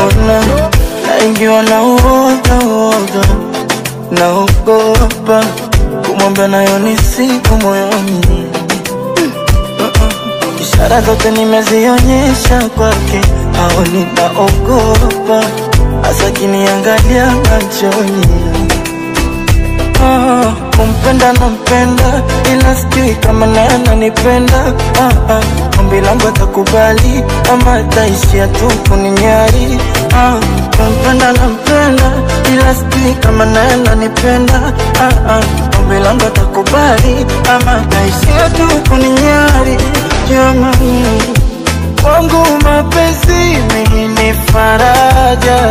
Ona naingiwa na uoga uoga, naogopa kumwambia nayo ni siku moyoni. Ishara zote nimezionyesha kwake, haoni, naogopa hasa kiniangalia machoni. Kumpenda nampenda, ila sijui kama naye ananipenda. Ombi langu atakubali ama ataishia tu kuninyari. Kumpenda nampenda, ila sijui kama naye ananipenda. Ombi langu atakubali ama ataishia tu kuninyari. Jamani, kwangu mapenzi mimi ni faraja,